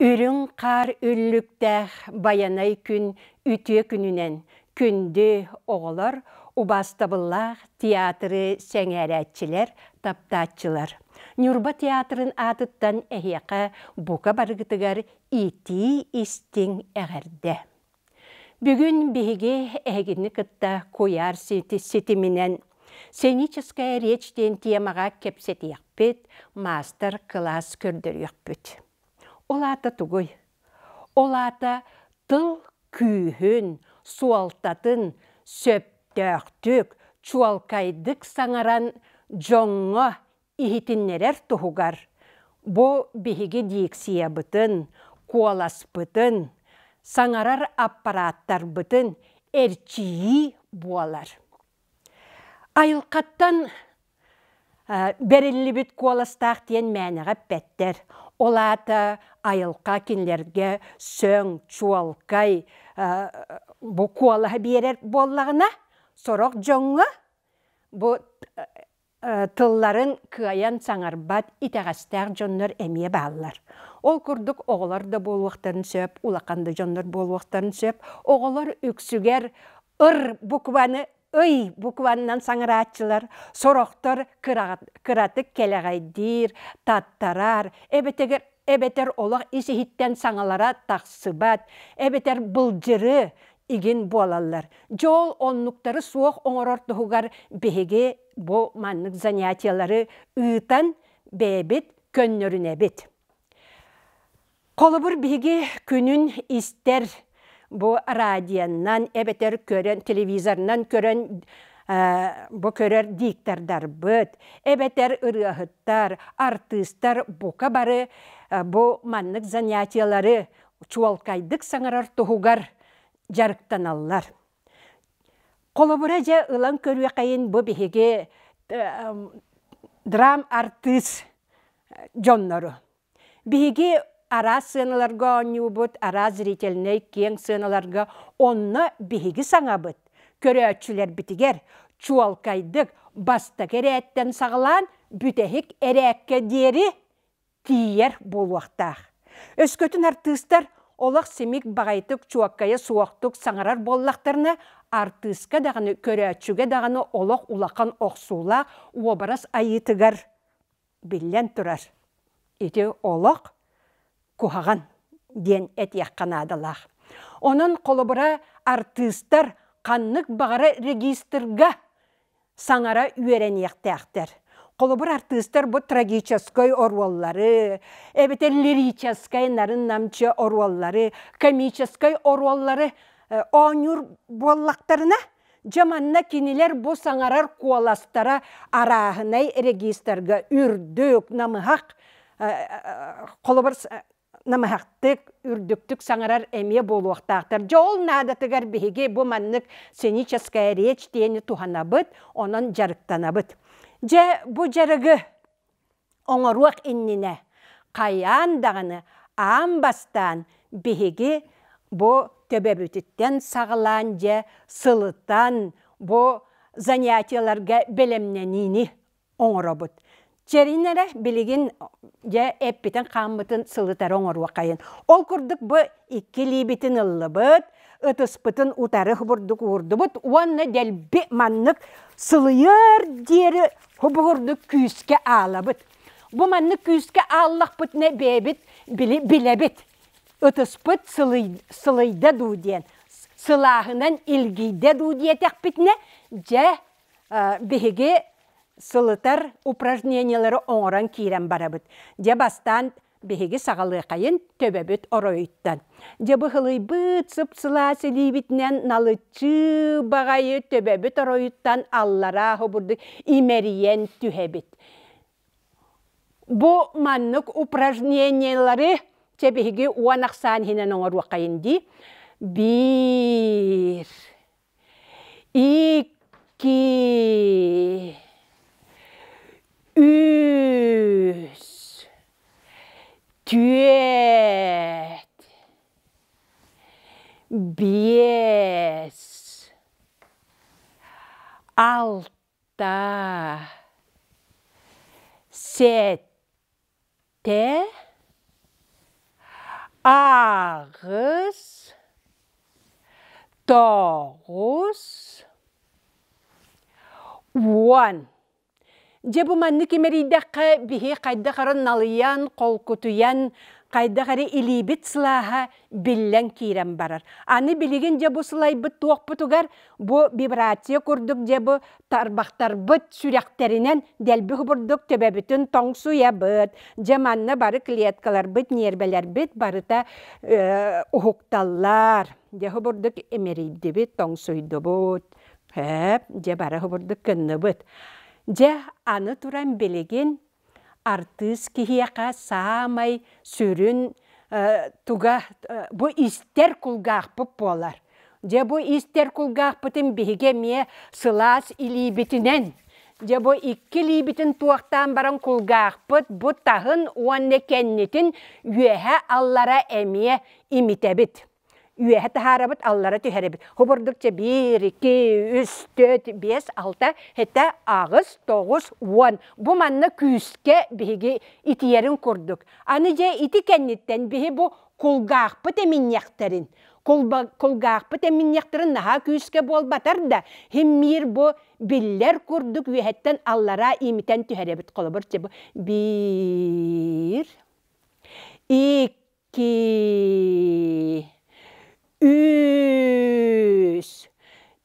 Үрүҥ хаар үллүктээх Байанай күн үтүө күнүнэн күндү оҕолор, убаастабыллаах театры сэҥээрээччилэр, таптааччылар! Ньурба театрын аатыттан эһиэхэ бука барыгытыгар итии-истиҥ эҕэрдэ! Бүгүн биһиги эһигини кытта куйаар ситиминэн «Сценическая речь» диэн темаҕа кэпсэтиэхпит, маастар-кылаас көрдөрүөхпүт. Ол аата тугуй? Ол аата тыл күүһүн, суолтатын сөптөөхтүк, чуолкайдык саҥаран дьоҥҥо иһитиннэрэр туһугар бу биһиги дикциябытын, куоласпытын, саҥарар аппарааттарбытын эрчийии буолар. Айылҕаттан бэриллибит куоластаах диэн мээнэҕэ эппэттэр. Ол аата айылҕа кинилэргэ сөҥ, чуолкай бу куолаһы биэрэр буоллаҕына, сорох дьоҥҥо бу тылларын кыайан саҥарбат итэҕэстээх дьоннор эмиэ бааллар. Ол курдук оҕолор да буолуохтарын сөп, улахан да дьоннор буолуохтарын сөп. Оҕолор үксүгэр ыр букваны ый букваннан саҥарааччылар, сорохтор кыратык кэлэҕэйдиир, таттарар, эбэтэр эбэтэр олох ис-иһиттэн саҥалара тахсыбат, эбэтэр былдьыры игин буолаллар. Дьол оннуктары суох оҥорор туһугар биһиги бу маннык занятиелары ыытан бэйэбит көннөрүнэбит. Холобур, биһиги күнүн истэр бу радионан эбэтэр көрөн, телевизорынан көрөн бу көрөр диктордарбыт, эбэтэр ырыаһыттар, артыыстар бука бары бу маннык занятиелары чуолкайдык саҥарар туһугар дьарыктаналлар. Холобура дьэ ылан көрүөхэйин бу биһиги драм артыыс дьоннору. Биһиги араас сыаналарга оонньуубут, араас зрительнэй киэҥ сыаналарга онно биһиги саҥабыт, көрөөччүлэрбитигэр чуолкайдык бастакы эрээттэн саҕалаан бүтэһик эрээккэ диэри тиийэр буолуохтаах. Өскөтүн артыыстар олох симик баҕайытык чуоккайа суохтук саҥарар буоллахтарына, артыыска даҕаны, көрөөччүгэ даҕаны олох улахан охсуулаах уобарас айыытыгар биллэн турар, ити олох куһаҕан диэн этиэххэ наадалаах. Онон холобура артыыстар ханнык баҕара регистрга саҥара үөрэниэхтээхтэр. Холобур, артыыстар бу трагическай оруоллары, эбэтэр лирическай нарын-намчы оруоллары, комическай оруоллары оонньуур буоллахтарына, дьэ манна кинилэр бу саҥарар куоластара арааһынай регистрга үрдүк, намыһах, холобур, намыһахтык, үрдүктүк саҥарар эмиэ буолуохтаахтар. Дьэ ол наадатыгар биһиги бу маннык сценическая речь диэни туһанабыт, онон дьарыктанабыт. Дьэ бу дьарыгы оҥоруох иннинэ хайаан даҕаны аан бастаан биһиги бу төбөбүтүттэн саҕалаан дьэ сылытан бу занятиеларга бэлэмнэниини оҥоробут. Чэрин эрэ билигин дьэ эппитин-хааммытын сылытары оҥоруоххайын. Ол курдук бу икки илиибитин ыллыбыт, ытыспытын утары хубурдук уурдубут уонна дэлби маннык сылыйар диэри хубугурдук күүскэ аалабыт. Бу маннык күүскэ ааллахпытына бэйэбит билэбит. Ытыспыт сылыйда дуу диэн, сылааһынан илгийдэ дуу диэтэхпитинэ, дьэ биһиги сылытар упражнениелары оҥорон киирэн барабыт. Дьэ бастаан биһиги саҕалыахайын төбөбүт оройуттан. Дьэ быһылыйбыт сып-сылаас илиибитинэн налыччыы баҕайы төбөбүт оройуттан аллараа хобурдук имэрийэн түһэбит. Бу маннык упражнениелары чэ биһиги уон ахсаан иһинэн оҥоруоххайын дии. Биир, икки, үс, түөрт, биэс, алта, сэттэ, Аҕыс, тоҕус, уон. Дьэ бу маннык имэрийдэххэ биһи хайдах эрэ налыйан, холкутуйан, хайдах эрэ илиибит сылааһа биллэн киирэн барар. Аны билигин дьэ бу сылайбыт туохпутугар бу вибрация курдук дьэ бу тарбахтарбыт сүрэхтэринэн дэлби курдук төбөбүтүн тоҥсуйабыт. Дьэ манна бары клеткаларбыт, ньиэрбэлэрбит барыта уһукталлар. Дьэ бурдук имэрийдибит, тоҥсуйдубут. Хөп, дьэ бары бурдук гынныбыт. Дьэ аны туран билигин артыыс киһиэхэ саамай сүрүн туга бу истэр кулгаахпыт буолар. Дьэ бу истэр кулгаахпытын биһиги эмиэ сылаас илиибитинэн дьэ бу икки илиибитин туохтаан баран кулгаахпыт бу таһын уонна кэннитин үөһэ аллара эмиэ имитэбит. Үөһэ таһаарабыт, аллара түһэрэбит. Хобурдукча биир, икки, үс, түөрт, биэс, алта, сэттэ, аҕыс, тоҕус, уон. Бу манна күүскэ биһиги итийэрин курдук. Аны дьэ ити кэнниттэн биһи бу кулгаахпыт эминньэхтэрин, кулгаахпыт эминньэхтэрин наһаа күүскэ буолбатар да, химмиир бу биллэр курдук үөһэттэн аллараа имитэн түһэрэбит. Холобур, бу биир, икки, үс,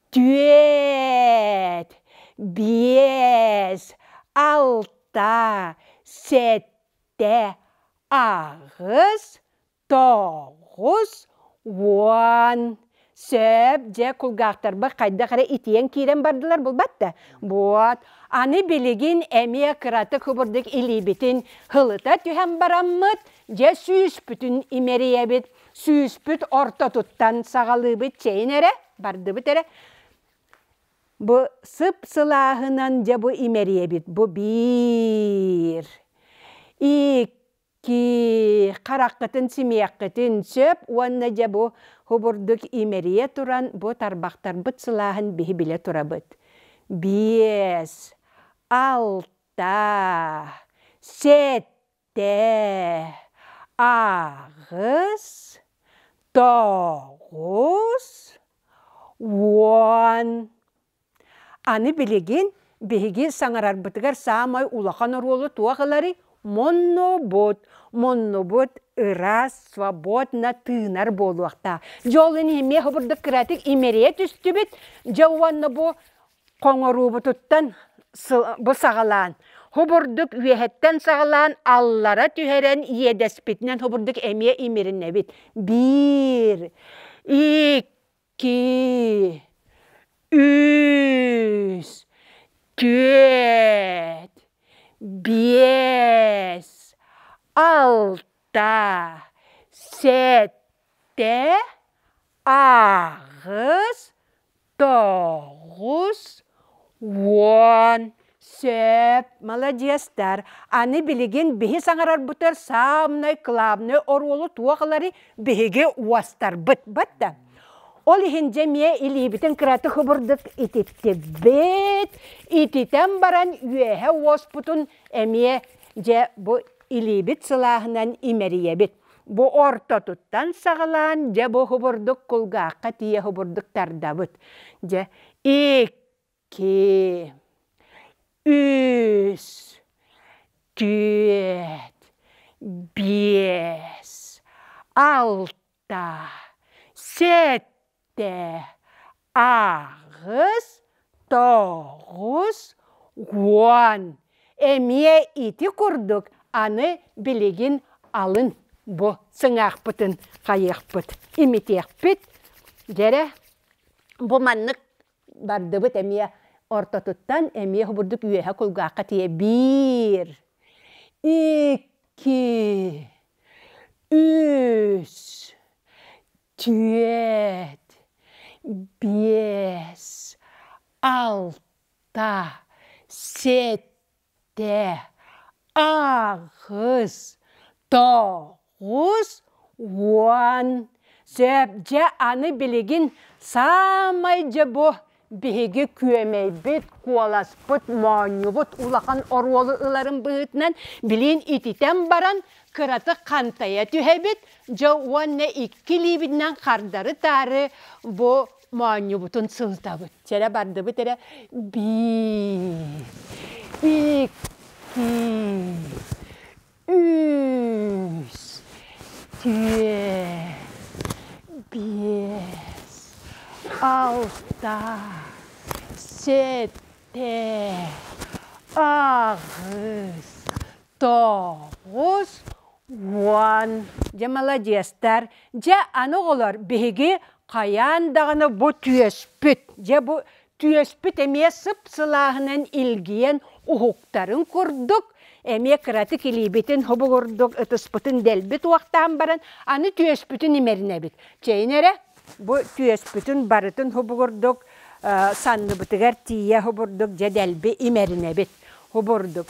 түөрт, биэс, алта, сэттэ, аҕыс, тоҕус, уон. Сөп, дьэ кулгаахтарбар хайдах эрэ итийэн киирэн бардылар булбат да. Буот, аны билигин эмиэ кыратык кубурдук илиибитин һылыта түһэн бараммыт, Дьэ сүүспүтүн имэрийэбит, сүүспүт ортотуттан саҕалыыбыт чэйин эрэ, бардыбыт эрэ. Бу сып-сылааһынан дьэ бу имэрийэбит, бу биир, икки, хараххытын симиэххитин сөп уонна дьэ бу хубурдук имэрийэ туран бу тарбахтарбыт сылааһын биһи билэ турабыт. Биэс, алта, сэттэ, Тэ, аҕыс, тоҕус, уон. Аны билигин биһиги саҥарарбытыгар саамай улахан оруолу туох ыларый? Муннубут. Муннубут ыраас, свободно тыынар буолуохтаах. Дьэ ол иһин эмиэ хобурдук кыратык имэрийэ түстүбүт. Дьэ уонна бу Хоҥоруубутуттан бу саҕалаан, хубурдук үөһэттэн саҕалаан аллара түһэрэн иэдэспитинэн хубурдук эмиэ имиринэбит. Биир, икки, үс, түөрт, биэс, алта, сэттэ, аҕыс, тоҕус, уон. Сөп, маладьыастар. Аны билигин биһи саҥарарбытыгар саамай кылаабынай оруолу туох ыларый? Биһиги уостарбыт. Батта. Ол иһин дьэ эмиэ илиибитин кыратык хыбырдык ититтибит. Ититэн баран үөһэ уоспутун эмиэ дьэ бу илиибит сылааһынан имэрийэбит. Бу ортотуттан саҕалаан, дьэ бу хубурдук кулгаахха тиийэ хубурдук тардабыт. Дьэ икки, үс, түөрт, биэс, алта, сэттэ, аҕыс, тоҕус, уон. Эмиэ ити курдук аны билигин алын бу сыҥаахпытын хайыахпыт, имитиэхпит. Дьэрэ, бу маннык бардыбыт эмиэ ортотуттан эмиэ бурдук үөһэ кулгаахха тиийэ биир, икки, үс, түөрт, биэс, алта, сэттэ, аҕыс, тоҕус, уон. Сөп, дьэ аны билигин саамай дьэ бу биһиги күөмэйбит, куоласпыт, моонньубут улахан оруолу ыларын быһыытынан билиин ититэн баран кыратык хантайа түһэбит, дьэ уонна икки илиибитинэн хардары-таары бу моонньубутун сылытабыт. Чэрэ бардыбыт эрэ биир, икки, үс, түөрт, биэс, алта, сэттэ, аҕыс, 90. Дьэ, маладьыастар. Дьэ, аны оҕолор, биһиги хайаан даҕаны бу түөспүт, дьэ бу түөспүт эмиэ сып-сылааһынан илгийэн уһуктарын курдук, эмиэ кыратык илиибитин хобугурдук ытыспытын дэлби туохтаан баран, аны түөспүтүн имэринэбит. Чэйин эрэ, бу түөспүтүн барытын хобугурдук санныбытыгар тиийэ хобурдук дьэ дэлби имэринэбит. Хобурдук.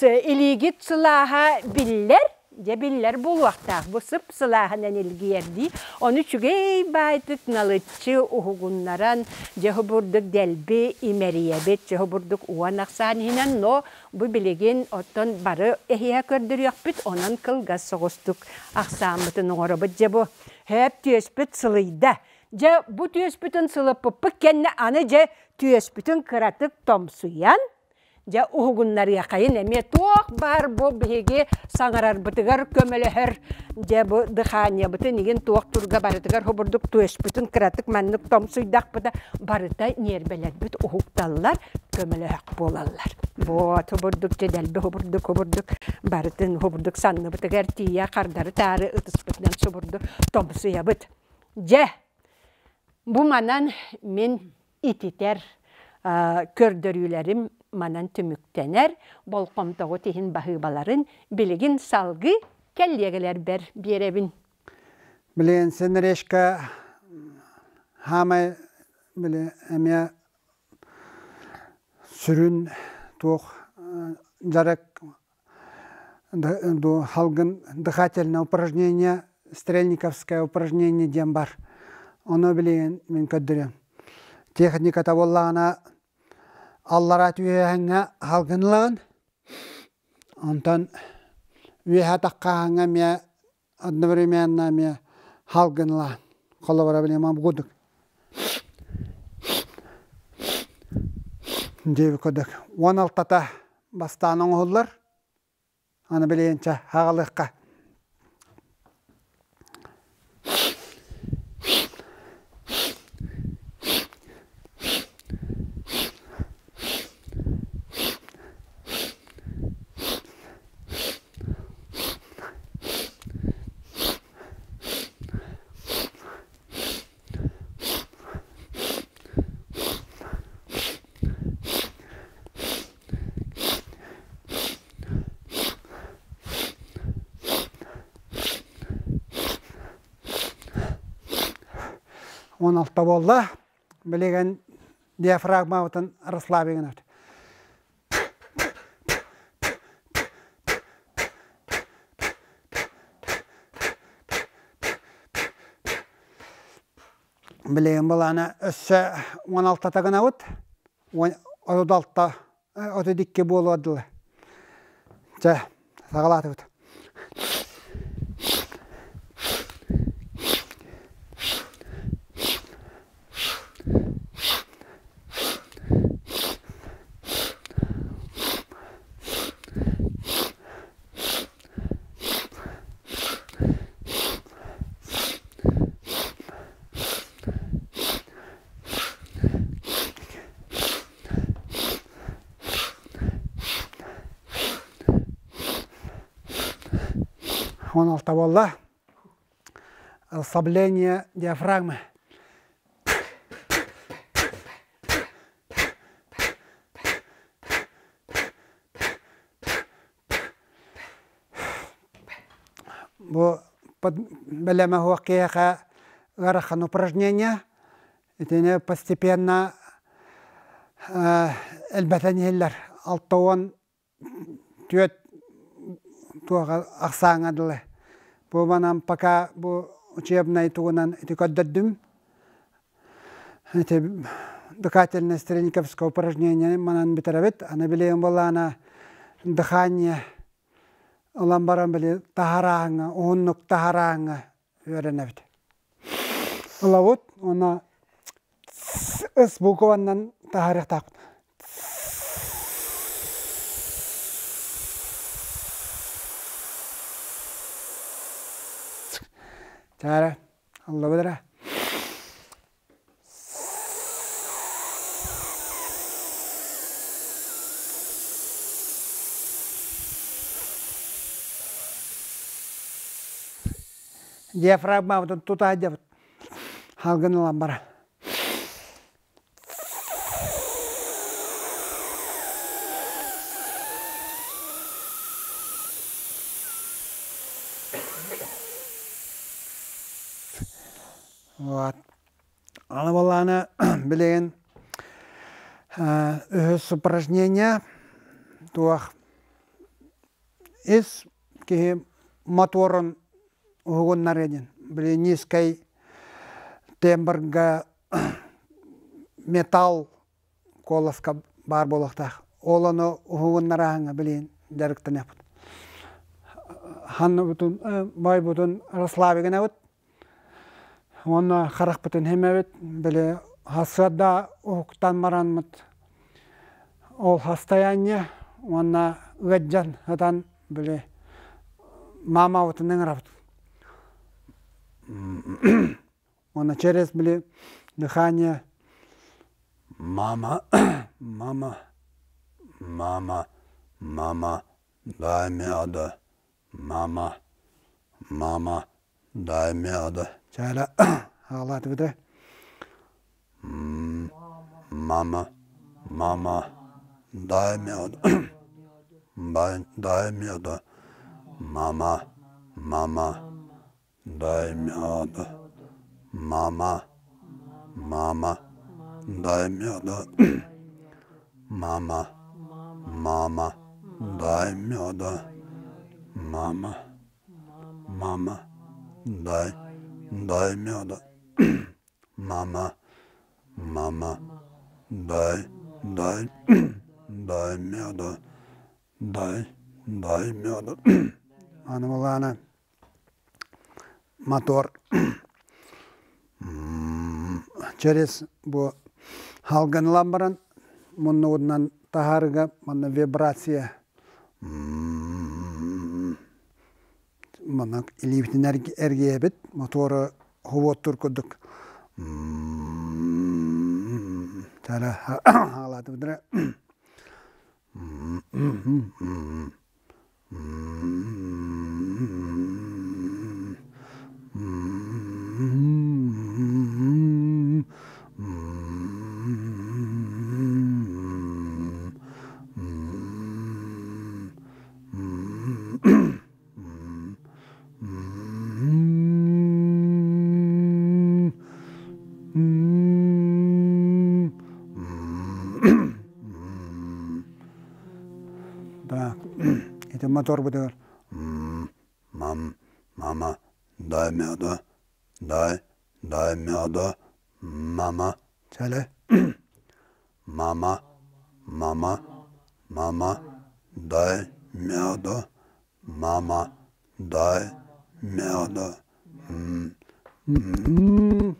Илиигит сылааһа биллэр, дьэ биллэр буолуохтаах. Бу сып-сылааһынан илгийэрдии. Ону үчүгэй баайтык налыччы уһугуннаран, дьэ хобурдук дэлби имэрийэбит, дьэ хобурдук уон ахсаан иһинэн, но бу билигин оттон бары эһиэхэ көрдөрүөхпүт, онон кылгас соҕустук ахсааммытын оҥоробут. Дьэ бу хөп түөспүт сылыйда. Дьэ бу түөспүтүн сылыппыппыт кэннэ аны дьэ түөспүтүн кыратык томсуйан, Дьэ уһугуннарыахайын эмиэ туох баар бу биһиги саҥарарбытыгар көмөлөһөр дьэ бу дыханиябытын игин туох турга барытыгар хобурдук түөспүтүн кыратык маннык томсуйдахпыта барыта ньиэрбэлэрбит уһукталлар көмөлөһөх буолаллар. Вот хобурдук дьэ дэлби хобурдук хобурдук барытын хобурдук санныбытыгар тиийэ хардары таары ытыспытынан субурду томсуйабыт. Дьэ бу манан мин ититэр көрдөрүүлэрим манан түмүктэнэр, болҕомтоҕут иһин баһыыбаларын билигин салгыы кэллиэгэлэрбэр биэрэбин. Билигин Сенрешка хаамай били эмиэ сүрүн туох дьарык халгын дыхательное упражнение, стрельниковское упражнение диэн бар. Ону билигин мин көрдөрүөм. Техниката буоллаҕына аллараа түһээһиҥҥэ халгынлаҕын, онтон үөһэ таххааһыҥҥа эмиэ одновременно эмиэ халгынлаан. Холобура билигин курдук диэбит курдук 16-та бастаан оҥоһуллар. Аны билигин чэ аҕалыахха. 16 буолла. Билигин диафрагмабытын расслабить гынабыт. Билигин былаана өссө 16-та гынабыт. 36 32 буолуо дылы. Чэ, саҕалаатыбыт. 16 буолла. Расслабление диафрагмы. Бу бэлэмэ суох киһиэхэ ыарахан упражнение. Итини постепенно элбэтэн иһиллэр. 64 туоха ахсааҥа дылы. Бу манан пока бу учебнай тугунан ити көрдөрдүм. Ити Дыхательное стрельниковское упражнение манан бүтэрэбит. Аны билигин буоллаҕына дыхание ылан баран били таһарааҥҥа, уһуннук таһарааҥҥа үөрэнэбит. Ылабыт уонна ыс букваннан таһаарыахтаахпыт. Чаара, аллабыт эрэ. Диафрагмабытын тута сылдьабыт. Халгын ылан баран. Вот. Аны буоллаҕына билигин үһүс упражнение туох ис киһи моторун уһугуннарыа диэн били низкай тембрга металл куоласка баар буолуохтаах. Ол ону уһугуннараһыҥҥа билигин дьарыктаныахпыт. Ханныбытын бойбутун расслабигынабыт Уонна харахпытын химэбит, били сарсыарда уһуктан бараммыт ол состояние уонна ыалдьан сытан били маамабытын ыҥырабыт. Уонна через били дыхание мама, мама, мама, мама, дай мяда, мама, мама, Дай мяда. Чаара аалаатыбыта. Мама, мама, дай мяда. Дай мяда. Мама, мама, дай мяда. Мама, мама, дай мяда. Мама, мама, дай мяда. Мама, Мама, дай, дай меда. Мама, мама, дай, дай, дай меда, дай, дай меда. Аны булаана мотор через бу халгынылан баран муннугунан таһаарыга манна вибрация Манна илиибитин эргийэбит, мотуору хобуоттуур курдук хаалаатыбыт Так, ити моторбутугар мам, мама, дай меда, дай, дай меда, мама, чэлэ, мама, мама, мама, дай меда, мама, дай меда.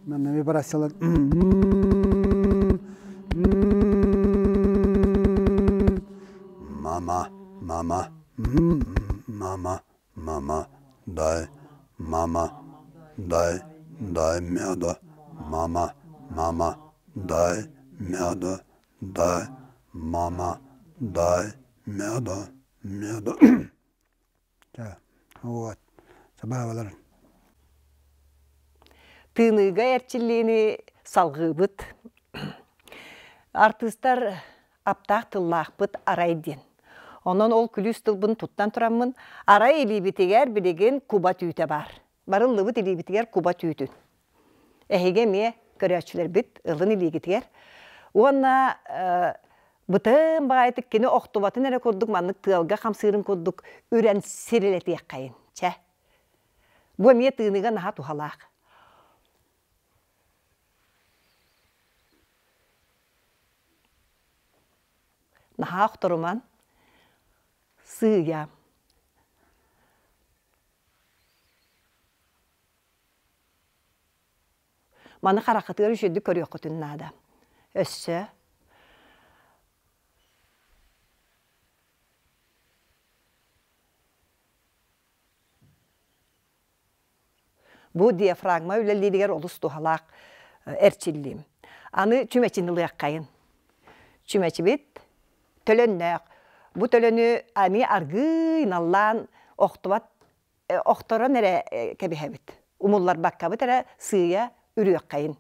Манна вибрациялар. Мама, мама, мама, мама, дай, мама, дай, дай меда, мама, мама, дай меда, дай, мама, дай меда, меда. Вот. Сабаабалар. Тыыныыга эрчиллиини салҕыыбыт. Артыыстар аптаах тыллаахпыт арай диэн. Онон ол күлүүс тылбын туттан тураммын, арай илиибитигэр билигин куба түүтэ баар. Барыллыбыт илиибитигэр куба түүтүн. Эһиги эмиэ көрөөччүлэрбит ылын илиигитигэр. Уонна бытын баҕайытык кини охтубатын эрэ курдук маннык тыалга хамсыырын курдук үрэн сирилэтиэххэйин. Чэ. Бу эмиэ тыыныга наһаа туһалаах. Наһаа охторуман. Сыыйа. Маны хараххытыгар үчүгэйдик көрүөххүтүн наада. Өссө Бу диафрагма үлэлииригэр олус туһалаах эрчиллиим. Аны чүмэчини ылыаххайын. Чүмэчибит төлөннөөх. Бу төлөнү ами аргыый наллаан охтубат охторон эрэ кэбиһэбит. Умулларбаккабыт эрэ сыыйа үрүөххэйин.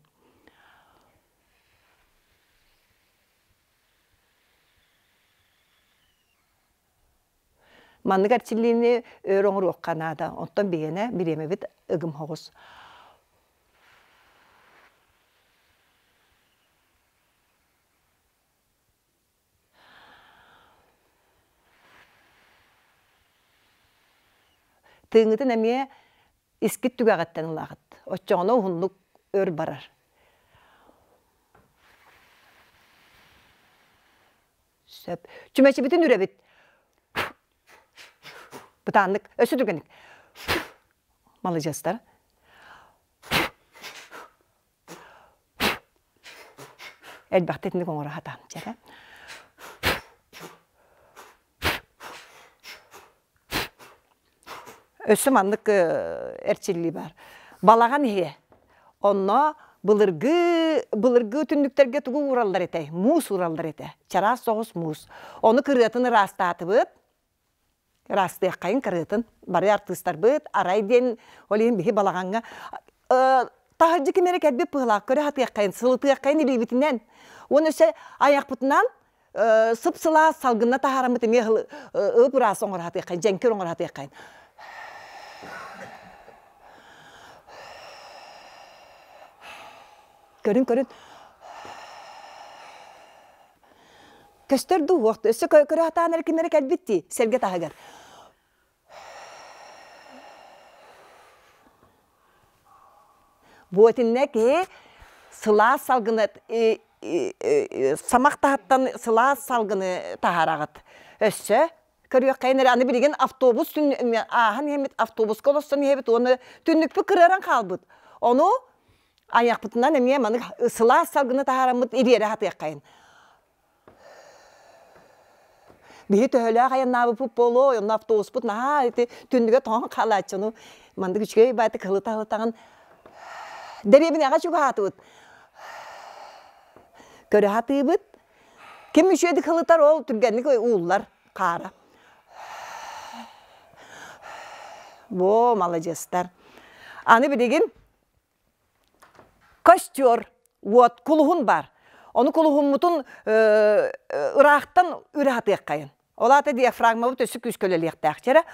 Маннык эрчиллиини өр оҥоруохха наада. Оттон биһиэнэ бириэмэбит ыгым соҕус. Тыыҥҥытын эмиэ искит түгэҕиттэн ылаҕыт. Оччоҕуна уһуннук өр барар. Сөп. Чүмэчибитин үрэбит. Бытааннык. Өссө түргэнник. Маладьыастар. Элбэхтэ итинник оҥоро сатаан. Чэ. Өссө маннык эрчиллии баар. Балаҕан иһэ. Онно былыргы былыргы түннүктэргэ тугу уураллар этэй? Муус уураллар этэ. Чараас соҕус муус. Ону кырыатын ыраастаатыбыт. Ыраастыаххайын кырыатын. Бары артыыстарбыт арай диэн ол иһин биһи балаҕаҥҥа таһырдьа ким эрэ кэлбит быһыылаах көрө сатыаххайын, сылытыаххайын илиибитинэн. Уонна өссө айахпытынан сып-сылаас салгынна таһаараммыт эмиэ ып-ыраас оҥоро сатыаххайын, дьэҥкир оҥоро сатыаххайын. Көрүн, көрүн. Көстөр дуу, өссө көрө сатаан эрэ ким эрэ кэлбит дии, сэргэ таһыгар. Бу итиннэ киһи сылаас салгыны самах таһыттан сылаас салгыны таһаараҕыт. Өссө көрүөххэйин эрэ аны билигин автобус ааһан иһэммит автобуска олорсон иһэбит уонна түннүкпүт кырыаран хаалбыт. Ону айахпытынан эмиэ маннык сылаас салгыны таһаараммыт ириэрэ сатыаххайын. Биһи төһөлөөх айаннаабыппыт буолуой, онно автобуспут наһаа ити түннүгэ тоҥон хаалааччы, ону маннык үчүгэй баайдык һылыта-һылытаҕын дэриэбинэҕэ чугаһаатыбыт. Көрө сатыыбыт. Ким үчүгэйдик һылытар, ол түргэнник ууллар хаара. Во, маладьыастар. Аны билигин Костер, уот, кулуһун баар. Ону кулуһуммутун ыраахтан үрэ сатыаххайын. Ол аата диафрагмабыт өссө күүскэ үлэлиэхтээх. Чэрэ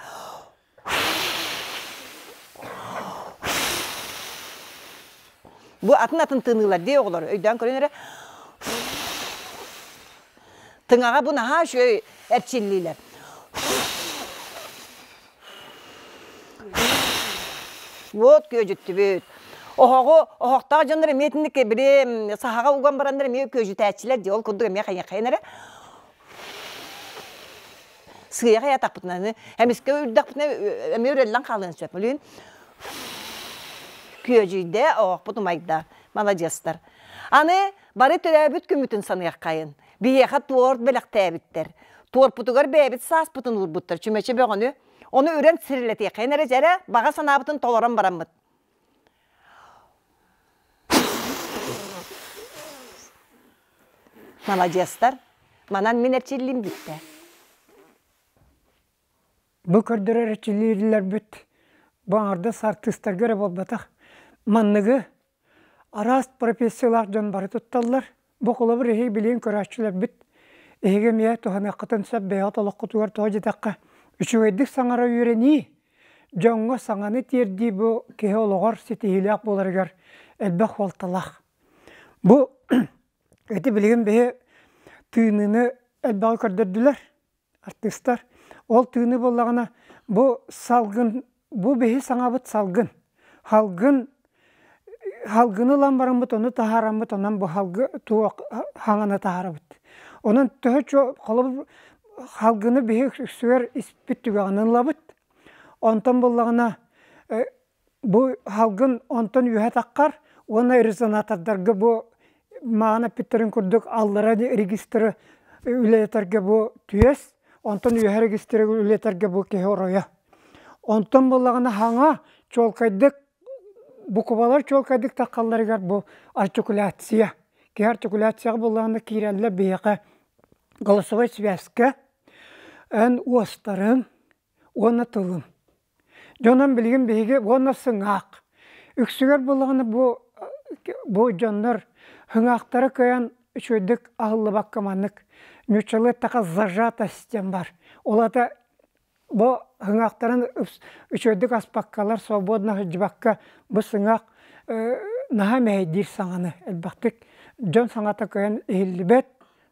Бу атын-атын тыныылар дии оҕолор өйдөөн көрүн эрэ. Тыҥаҕа бу наһаа үчүгэй эрчиллиилэр. Вот күөдьүттүбүт. Оһоҕу оһохтоох дьоннор эмиэ итинник били саһаҕа уган бараннар эмиэ күөдьүтээччилэр дии ол курдук эмиэ хайыаххайын эрэ сыыйа хайатахпытына эмискэ үрдэхпитинэ эмиэ үрэллэн хаалыан сөп билин күөдьүйдэ оһохпут умайда маладьыастар аны бары төрөөбүт күммүтүн саныаххайын Биһиэхэ туорт бэлэхтээбиттэр. Туорпутугар бэйэбит сааспытын уурбуттар чүмэчи бөҕөнү. Ону үрэн сирилэтиэххин эрэ дьэрэ баҕа санаабытын толорон бараммыт. Маладьыастар, манан мин эрчиллиим бүттэ. Бу көрдөрөр эрчиллиилэрбит бу аҥардас артыыстарга эрэ буолбатах. Манныгы араас профессиялаах дьон бары тутталлар. Бу холобур эһиги билигин көрөөччүлэрбит эһиги эмиэ туһаныаххытын сөп бэйэҕит олоххутугар тоҕо диэтэххэ үчүгэйдик саҥара үөрэнии, дьоҥҥо саҥаны тиэрдии бу киһи олоҕор ситиһиилээх буоларыгар элбэх суолталаах. Бу ити билигин биһи тыыныыны элбэҕи көрдөрдүлэр артыыстар. Ол тыыны буоллаҕына бу салгын, бу биһи саҥабыт салгын. Салгын салгыны ылан бараммыт, ону таһаараммыт, онон бу салгы туох хаҥаны таһаарабыт. Онон төһө чуо холобур халгыны биһи үксүгэр испит түгэҕинэн ылабыт. Онтон буллаҕына бу халгын онтон үөһэ таххар уонна резонатордарга бу маана эппиттэрин курдук аллара регистры үлэлэтэргэ бу түөс, онтон үөһэ регистры үлэлэтэргэ бу киһи оройо. Онтон буллаҕына хаҥа чуолкайдык буквалар чуолкайдык таххалларыгар бу артикуляция. Киһи артикуляцияҕа буллаҕына киирэллэр биһиэхэ голосовой связка, эн уостарыҥ уонна тылым. Дьонон билигин биһиги уонна сыҥаах. Үксүгэр буоллаҕына бу бу дьоннор сыҥаахтара кыайан үчүгэйдик аһыллыбакка маннык нууччалыы эттэххэ зажатость диэн бар. Ол аата бу сыҥаахтарын үчүгэйдик аспаккалар, свободно сылдьыбакка бу сыҥаах наһаа мэһэйдиир саҥаны элбэхтик дьон саҥата кыайан иһиллибэт,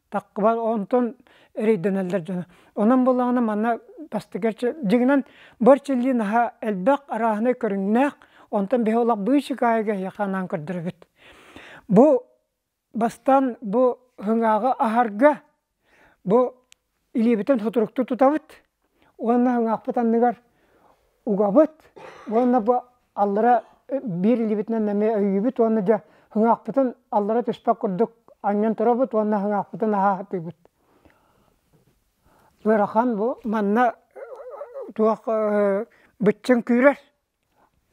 таххыбат, онтон эрэйдэнэллэр дьоно. Онон буоллаҕына манна бастакы дьиҥинэн бу эрчиллии наһаа элбэх арааһынай көрүҥнээх, онтон биһи олох быычыкаайыга эһиэхэ анаан көрдөрөбүт. Бу Бастаан бу ыҥааҕы аһарга бу илиибитин сутуруктуу тутабыт уонна ыҥаахпыт анныгар угабыт уонна бу аллара биир илиибитинэн эмиэ өйүүбүт уонна дьэ ыҥаахпытын аллара түспэт курдук анньан турабыт уонна ыҥаахпытын аһаатыыбыт. Ыарахан бу манна туох быччыҥ күүрэр.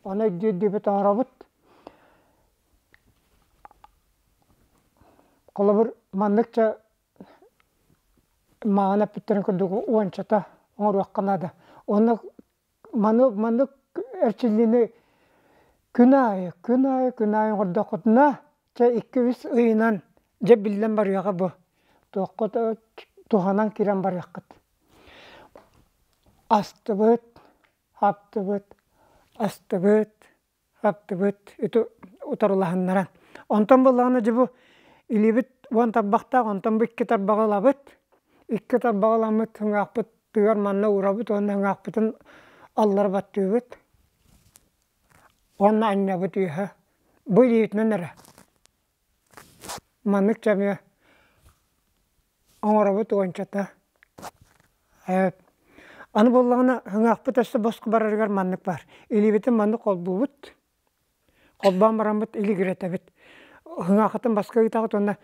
Ону өйдүү-өйдүүбүт оҥоробут. Холобур, манныкча маҕан эппиттэрин курдук уончата оҥоруохха наада. Уонна маны маннык эрчиллиини күн аайы, күн аайы, күн аайы оҥордоххутуна, чэ икки-үс ыйынан дьэ биллэн барыаҕа бу. Туоххут туһанан киирэн барыаххыт. Астыбыт, Аттыбыт, астыбыт, аттыбыт ити утарылаһыннаран. Онтон буоллаҕына дьэ бу илиибит уон тарбахтаах, онтон бу икки тарбаҕы ылабыт. Икки тарбаҕы ыламмыт сыҥаахпыт тыгар манна уурабыт уонна сыҥаахпытын аллара баттыыбыт. Уонна анньабыт үөһэ. Бу илиибитинэн эрэ. Маннык чэ эмиэ оҥоробут уончата. Аны буоллаҕына ыҥаахпыт өссө босхо барарыгар маннык баар. Илиибитин маннык холбуубут. Холбоон бараммыт илигирэтэбит. Ыҥаахытын баска ыытаҕыт уонна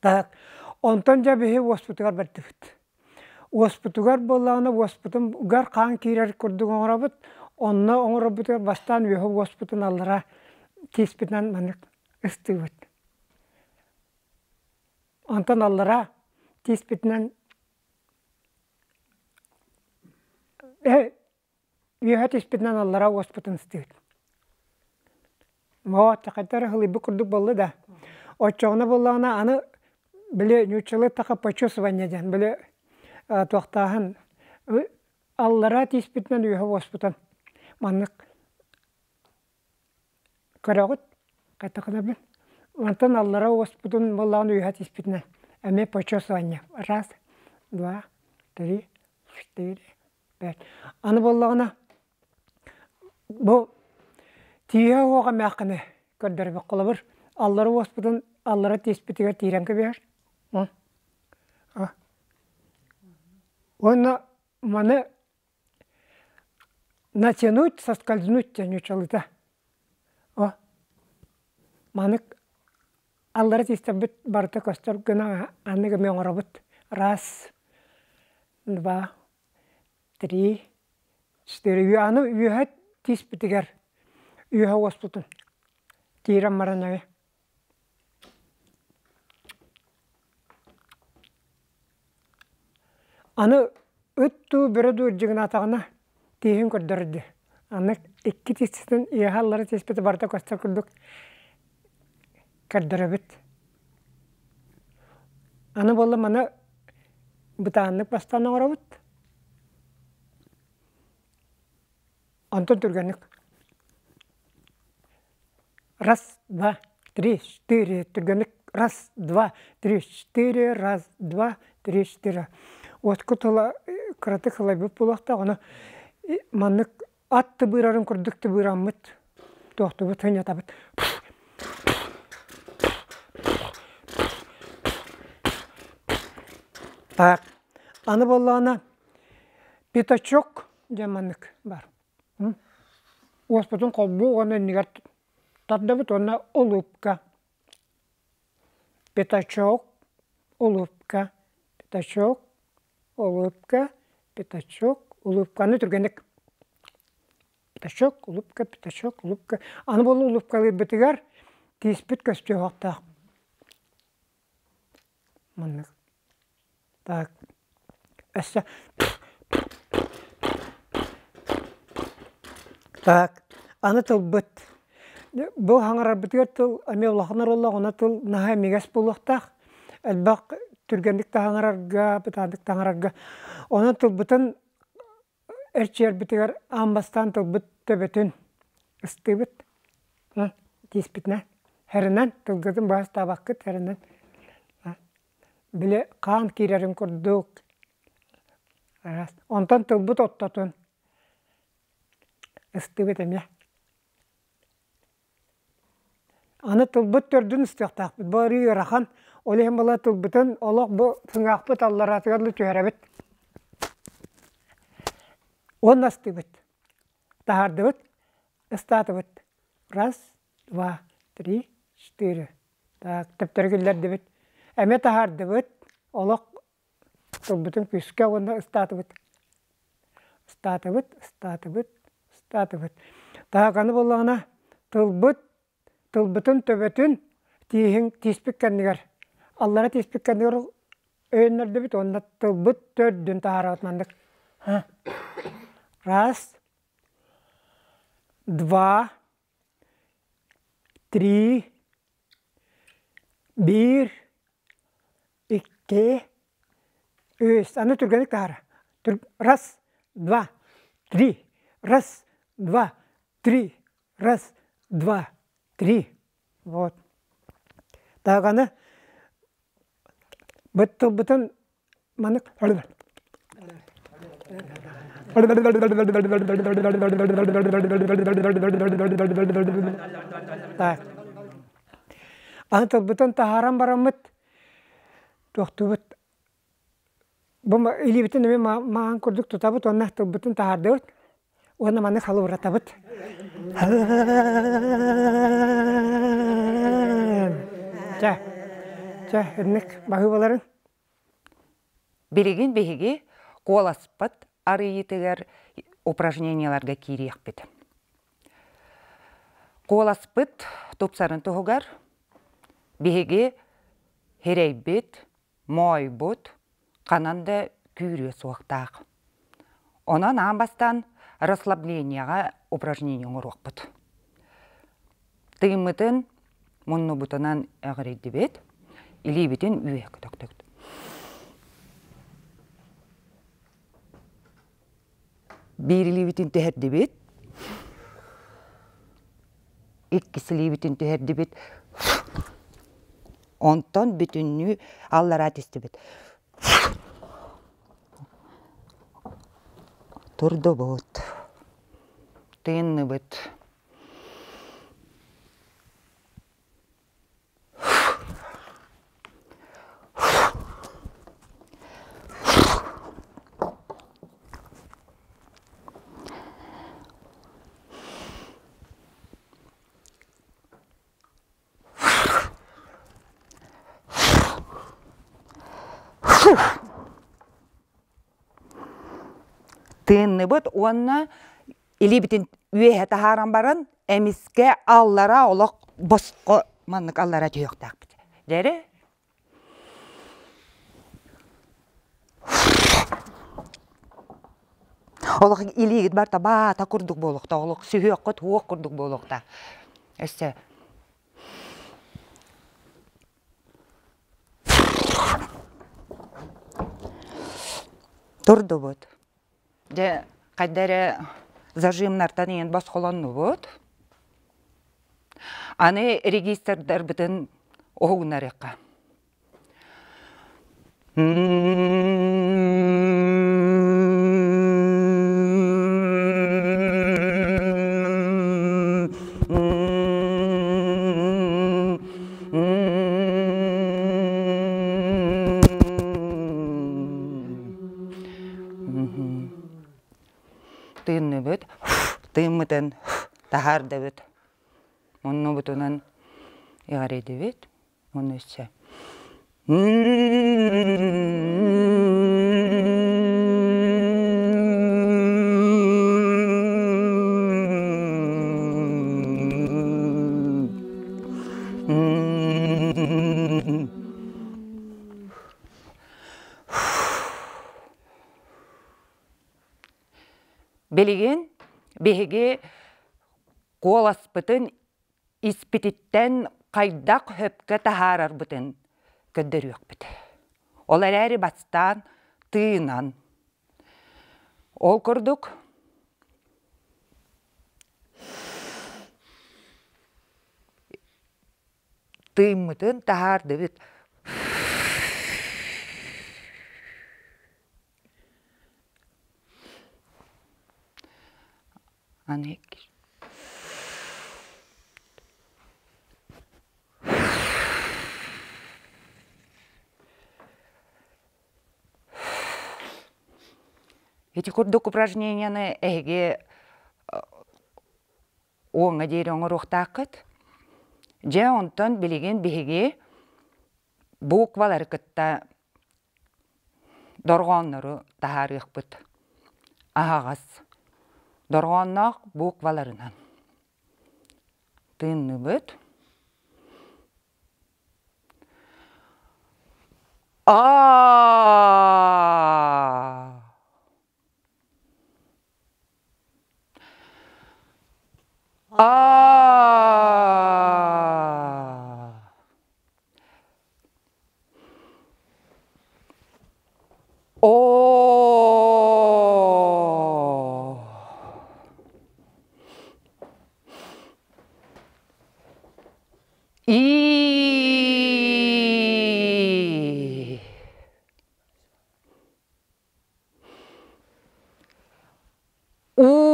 Так. Онтон дьэ биһи уоспутугар бардыбыт. Уоспутугар буоллаҕына уоспутугар хаан киирэр курдук оҥоробут. Онно оҥорорбутугар бастаан үөһэ уоспутун аллара тииспитинэн маннык ыстыыбыт. Онтон аллара тииспитинэн үөһэ түспүтүнэн аллара уоспутун ыстыыбыт. Оо, чахайдар ыһылыйбыт курдук буолла да. Оччоҕуна буоллаҕына аны били нууччалыы таха почесывание диэн били туохтааһын аллара тииспитинэн үөһэ уоспутун маннык Көрөҕүт, хайтахынабын. Мантан аллара уоспутун буоллаҕына үөһэ түспүтүнэн эмиэ почесывание. Раз, два, три, четыре, пять. Аны буоллаҕына бу тииһэ уох эмээххини көрдөрбүт. Холобур, аллара уоспутун аллара тииспитигэр тиирэн кэбиһэр. Уонна маны Натянуть, соскользнуть диэн нууччалыыта. О, манык аллара тиистэрбит барыта көстөр гына аннык эмиэ оҥоробут. Раз, два, три, четыре. Аны үөһэ тииспитигэр үөһэ уоспутун тиирэн баран эбэ. Аны ыт дуу, бөрө дуу ырдьыгынаатаҕына тииһин көрдөрөр дии. Аны икки тииститин иэһэ аллара тииспитэ барыта көстөр курдук көрдөрөбүт. Аны буолла маны бытааннык бастаан оҥоробут. Онтон түргэнник Раз, два, три, четыре. Түргэнник раз, два, три, четыре, раз, два, три, четыре. Уотку тыла кыратык ылайбыт буолуохтаах. Ону маннык ат тыбыырарын курдук тыбыыраммыт, туохтубут, сынньатабыт. Так, аны буоллаҕына пятачок диэн маннык бар. Уоспутун холбуу уонна иннигэр тардабыт уонна улыбка. Пятачок, улыбка, пятачок, улыбка, пятачок, улыбканы түргэнник пятачок, улыбка, пятачок, улыбка. Аны буолла улыбкалыырбытыгар тииспит көстүөхтөөх. Маннык. Так. Өссө Так. Аны тылбыт. Бу хаҥарарбытыгар тыл эмиэ улахан оруоллаах, тыл наһаа имигэс буолуохтаах. Элбэх түргэнник да хаҥарарга, бытаандык да хаҥарарга. Онон тылбытын эрчийэрбитигэр аан бастаан тылбыт төбөтүн ыстыыбыт. Тииспитинэн. Хэринэн, тылгытын баастаабаккыт хэринэн. Били хаан киирэрин курдук. Онтон тылбыт оттотун ыстыыбыт эмиэ. Аны тылбыт төрдүн ыстыахтаахпыт. Бу арыы ыарахан. Ол иһин була тылбытын олох бу сыҥаахпыт аллараатыгар да түһэрэбит. Уонна ыстыыбыт. Таһаардыбыт, ыстаатыбыт. Раз, два, три, четыре. Так, төптөрү киллэрдибит. Эмиэ таһаардыбыт. Олох тылбытын күүскэ уонна ыстаатыбыт. Ыстаатыбыт, ыстаатыбыт, ыстаатыбыт. Таһаҕаны буоллаҕына тылбыт, тылбытын төбөтүн тииһин тииспит кэннигэр, аллара тииспит кэннигэр өйөннөрдүбүт уонна тылбыт төрдүн таһаарабыт маннык. Раз, два, три, биир, икки, үс. Аны түргэнник таһаара. Раз, два, три. Раз, два, три. Раз, два, три. Вот. Тааганы быттылбытын маннык Так. Аны тылбытын таһааран бараммыт туохтуубут бу илиибитин эмиэ маҕан курдук тутабыт уонна тылбытын таһаардыбыт уонна маны халыбыратабыт. Чэ, чэ, инник баһыыбаларын. Билигин биһиги куоласпыт арыйыытыгар упражнениеларга киириэхпит. Куоласпыт тупсарын туһугар биһиги һирэйбит, моойбут ханан да күүрүө суохтаах. Онон аан бастаан расслаблениеҕа упражнение оҥоруохпут. Тыыммытын муннубутунан эҕирийдибит, илиибитин үөһэ көтөхтүбүт. Биир илиибитин түһэрдибит, иккис илиибитин түһэрдибит, онтон бүтүннүү аллараа түстүбүт. Турдубут, тыынныбыт. Тыынныбыт уонна илиибитин үөһэ таһааран баран эмискэ аллара олох босхо маннык аллара түһүөхтээхпит. Дьэри Олох илиигит барта баата курдук буолуохтаах, олох сүһүөххүт уох курдук буолуохтаах. Өссө турдубут. Дьэ, хайда эрэ зажимнартан иһэн босхолоннубут. Аны регистрдарбытын уһугуннарыахха. Тыынныбыт, тыыммытын таһаардыбыт. Муннубутунан иҕэрийдибит. Уонна өссө Билигин биһиги куоласпытын испититтэн хайдах хөпкө таһаарарбытын көрдөрүөхпүт. Ол эрээри бастаан тыынан. Ол курдук тыыммытын таһаардыбыт. Аны Ити курдук упражненияны эһиги уоҥҥа диэри оҥоруохтааххыт. Дьэ, онтон билигин биһиги буквалары кытта дорҕооннору таһаарыахпыт. Аһаҕас дорҕоонноох букваларынан. Тыынныбыт. А И У.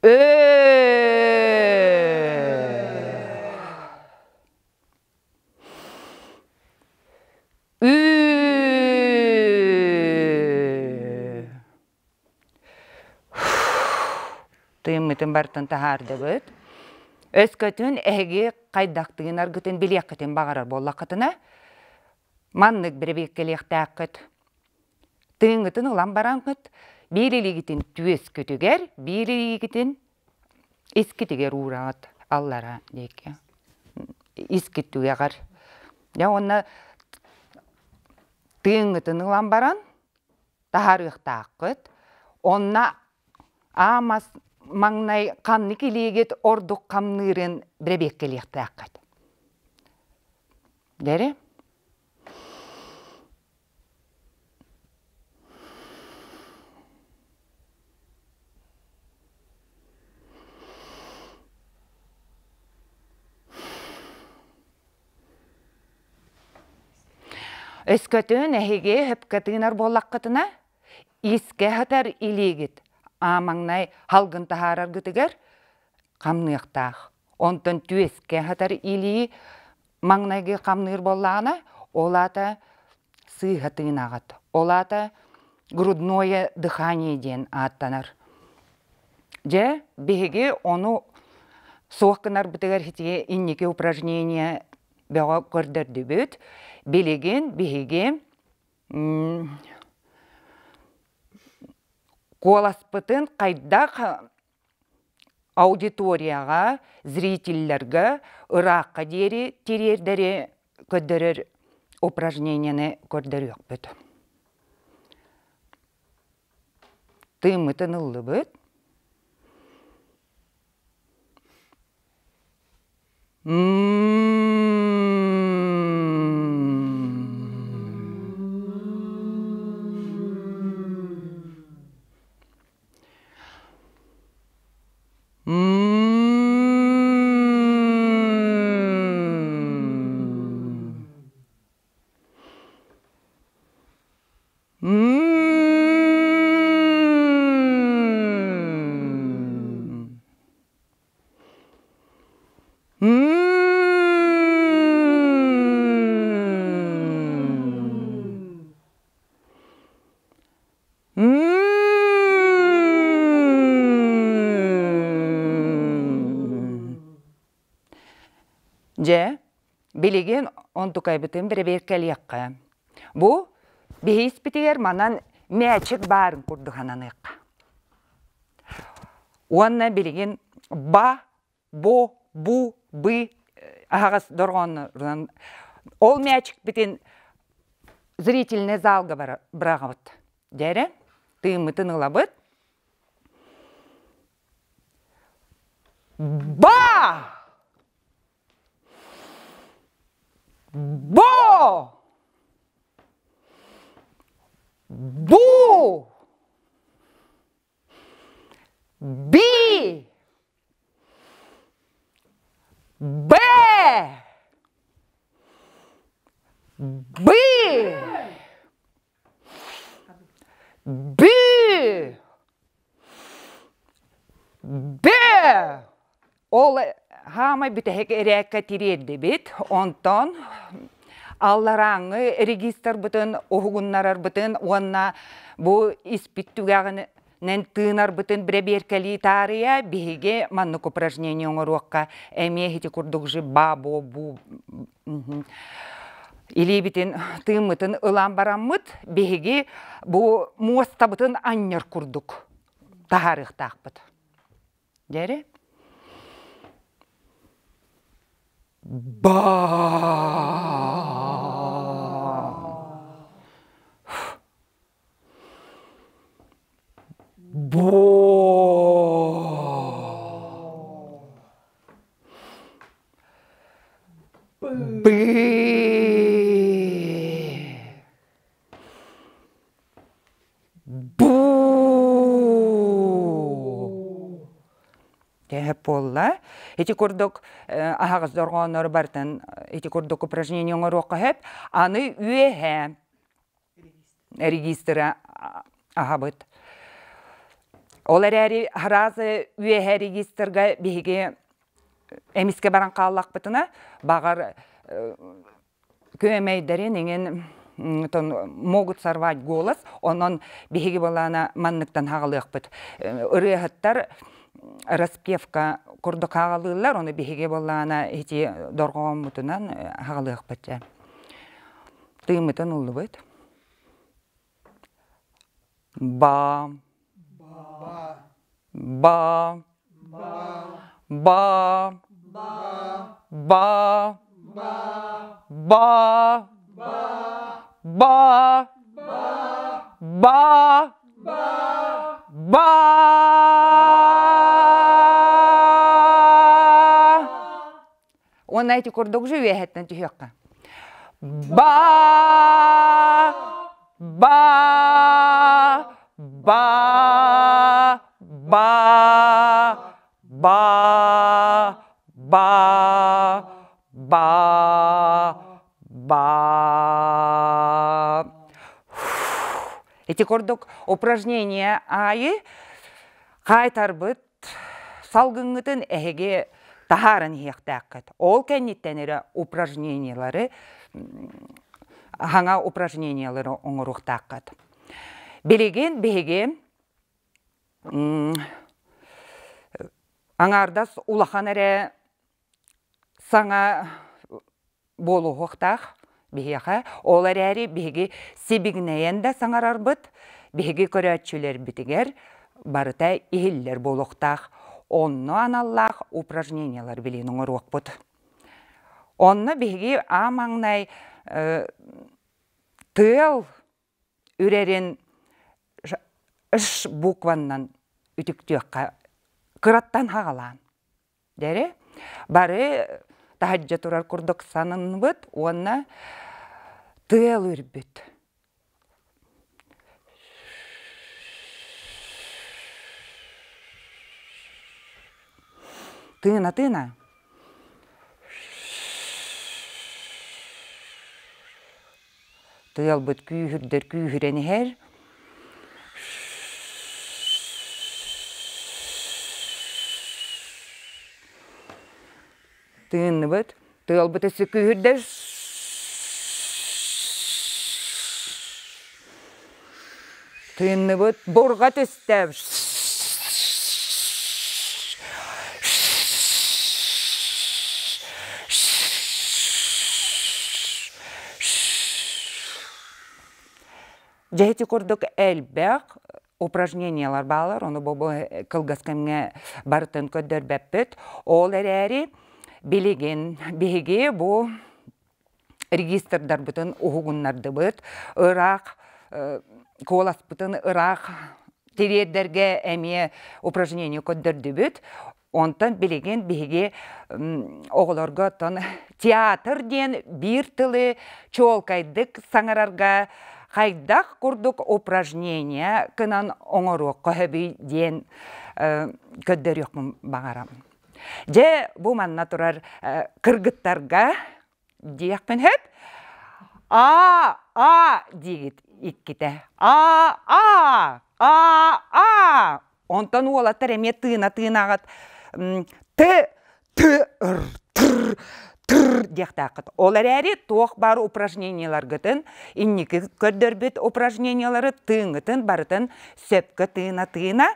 Э. Ы. Тыыммытын барытын таһаардыбыт. Өскөтүн эһиги хайдахтыын аргытын билиэххитин баҕарар буоллаххытына, маннык бэрэбиэркэлиэхтээххит. Тыыҥҥытын ылан бараҥҥыт, биир илиигитин түөскүтүгэр, биир илиигитин искитигэр уураҕыт аллара диэки. Искит түгэҕэр. Дьэ уонна тыыҥҥытын ылан баран таһаарыахтааххыт. Онно аамас маҥнай ханнык илиигит ордук хамныырын бэрэбиэркэлиэхтээххит. Дэрэ? Өскөтүн эһиги сөпкө тыынар буоллаххытына, искэ сытар илиигит аамаҥнай халгын таһаараргытыгар хамныахтаах. Онтон түөскэ сытар илии маҥнайгы хамныыр буоллаҕына, ол аата сыыһа тыынаҕыт. Ол аата грудное дыхание диэн ааттанар. Дьэ, биһиги ону суох гынарбытыгар ити инники упражнение бөҕө көрдөрдүбүт. Билигин биһиги куоласпытын хайдах аудиторияҕа, зрителлэргэ ыраахха диэри тириэрдэри көрдөрөр упражнениены көрдөрүөхпүт. Тыыммытын ыллыбыт. Дьэ, билигин онтукайбытын бэрэбиэркэлиэххэ. Бу биһи испитигэр манан мээчик баарын курдук сананыахха. Уонна билигин ба, бо, бу, бы аһаҕас дорҕооннорунан ол мээчикпитин зрительный залга быраҕабыт. Дьэ тыыммытын ылабыт. Ба! Бо! Бу! Би! Б! Бы! Б! Б! Ол хаамай бүтэһик эрээккэ тириэрдибит. Онтон алларааҥҥы регистрбытын уһугуннарарбытын уонна бу испит түгэҕинэн тыынарбытын бэрэбиэркэлии таарыйа биһиги маннык упражнение оҥоруохха эмиэ ити курдук же ба бо бу илиибитин тыыммытын ылан бараммыт биһиги бу муостабытын анньар курдук таһаарыахтаахпыт. Дьэри. Ба. Бо. Бы. Бу Тэһэ буолла. Ити курдук аһаҕас дорҕооннору барытын ити курдук упражнение оҥоруохха сөп. Аны үөһэ регистра аһабыт. Ол эрээри араас үөһэ регистрга биһиги эмискэ баран хааллахпытына, баҕар күөмэйдэрин иҥин могут сорвать голос, онон биһиги былаана манныктан хаҕалыахпыт. Ырыаһыттар распевка курдук хаҕалыыллар, ону биһиги былаана ити дорҕооммутунан хаҕалыахпыт. Тыыммытын ыллыбыт. Ба. Ба. Ба. Ба. Ба. Ба. Ба. Ба. Уонна ити курдук же үөһэттэн түһүөххэ. Ба ба ба ба ба ба ба ба. Ити курдук упражнение аайы хаайтарбыт салгыҥҥытын эһиги таһааран иһиэхтээххит. Ол кэнниттэн эрэ упражнениелары хаҥа упражнениелары оҥоруохтааххыт. Билигин биһиги аҥаардас улахан эрэ саҥа буолуохтаах биһиэхэ. Ол эрээри биһиги сибигинэйэн да саҥарарбыт, биһиги көрөөччүлэрбитигэр барыта иһиллэр буолуохтаах. Онно аналлаах упражнениелар билин оҥоруохпут. Онно биһиги аан маҥнай тыал үрэрин ш букваннан үтүктүөххэ кыраттан хаҕалаан. Дэрэ бары таһырдьа турар курдук сананныбыт уонна тыал үрбүт. Тыына-тыына. Тыалбыт күүһүрдэр күүһүрэн иһэр. Тыынныбыт. Тыалбыт өссө күүһүрдэр. Тыынныбыт. Бурҕа түстэ. Дьэ ити курдук элбэх упражнениялар баалар, ону бу кылгас кэмҥэ барытын көрдөрбөппүт. Ол эрээри билигин биһиги бу регистрдарбытын уһугуннардыбыт, ыраах куоласпытын ыраах тириэрдэргэ эмиэ упражнение көрдөрдүбүт. Онтон билигин биһиги оҕолорго оттон театр диэн биир тылы чуолкайдык саҥарарга хайдах курдук упражнение гынан оҥоруохха сөбүй диэн көрдөрүөхпүн баҕарабын. Дьэ, бу манна турар кыргыттарга диэхпин сөп. А, а диигит иккитэ. А, а, а, а. Онтон уолаттар эмиэ тыына-тыынаҕыт т, т, р, тр, тр диэхтээххит. Ол эрээри туох баар упражнениеларгытын, инники көрдөрбүт упражнениелары тыыҥҥытын барытын сөпкө тыына-тыына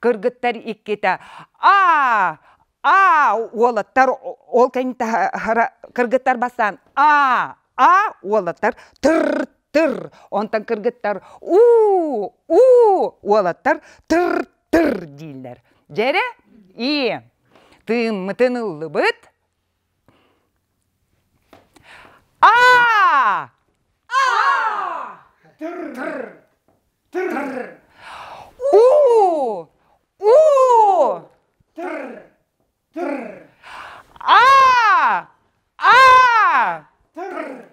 кыргыттар иккитэ а а уолаттар ол кэнниттэн кыргыттар бастаан а а уолаттар тыр тыр онтон кыргыттар уу уу уолаттар тыр тыр дииллэр дьэрэ и тыыммытын ыллыбыт а а тыр тыр тыр уу уу тыр тыр а а тыр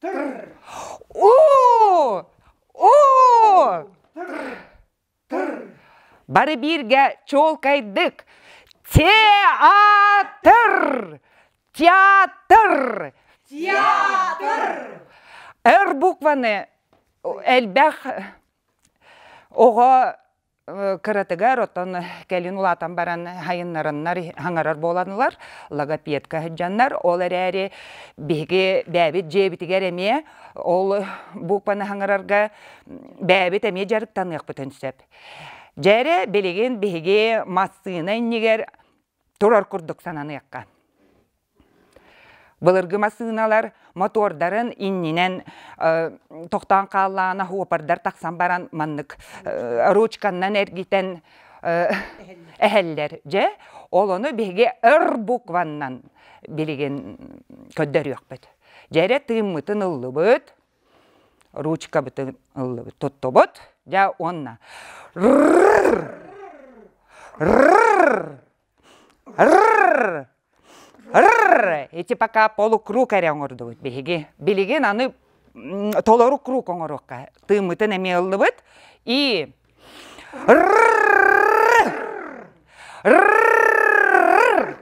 тыр уу уу тыр тыр Бары бииргэ чуолкайдык театр театр театр Р букваны элбэх оҕо кыратыгар оттон кэлин улаатан баран хайыннараннар хаҥарар буоланылар логопедка сылдьаннар ол эрээри биһиги бэйэбит дьиэбитигэр эмиэ ол букваны хаҥарарга бэйэбит эмиэ дьарыктаныахпытын сөп. Дьэ билигин биһиги массыына иннигэр турар курдук сананыахха. Былыргы массыыналар мотордарын иннинэн тохтоон хааллаҕына хуопардар тахсан баран маннык ручканнан эргитэн эһэллэр. Дьэ, ол ону биһиги өр букваннан билигин көрдөрүөхпүт. Дьэ эрэ тыыммытын ыллыбыт, ручкабытын ыллыбыт, туттубут. Дьэ уонна Рррр! Рррр! Ити пока полукруг эрэ оҥордубут биһиги. Билигин аны толору круг оҥоруохха. Тыыммытын эмиэ ыллыбыт. И рррр! Рррр!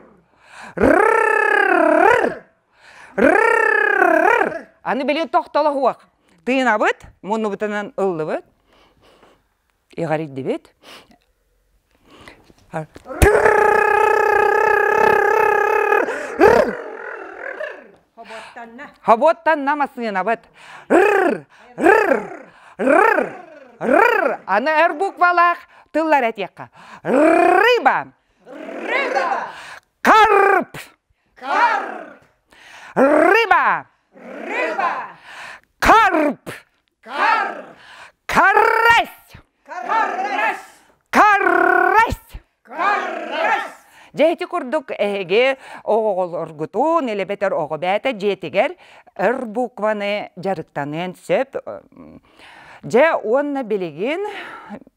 Рррр! Рррр! Аны билигин тохтолоһуох. Тыынабыт, муннубутунан ыллыбыт. Иҕэрийдибит. Хоботтанна массыынабыт. Аны эр буквалаах тыллар этиэххэ. Рыба. Рыба. Карп. Карп. Рыба. Рыба. Карп. Карп. Карась. Карась. Карась. Карась. Дьэ ити курдук эһиги оҕолоргутун элэбэтэр оҕо бэйэтэ дьиэтигэр өр букваны дьарыктаныан сөп. Дьэ уонна билигин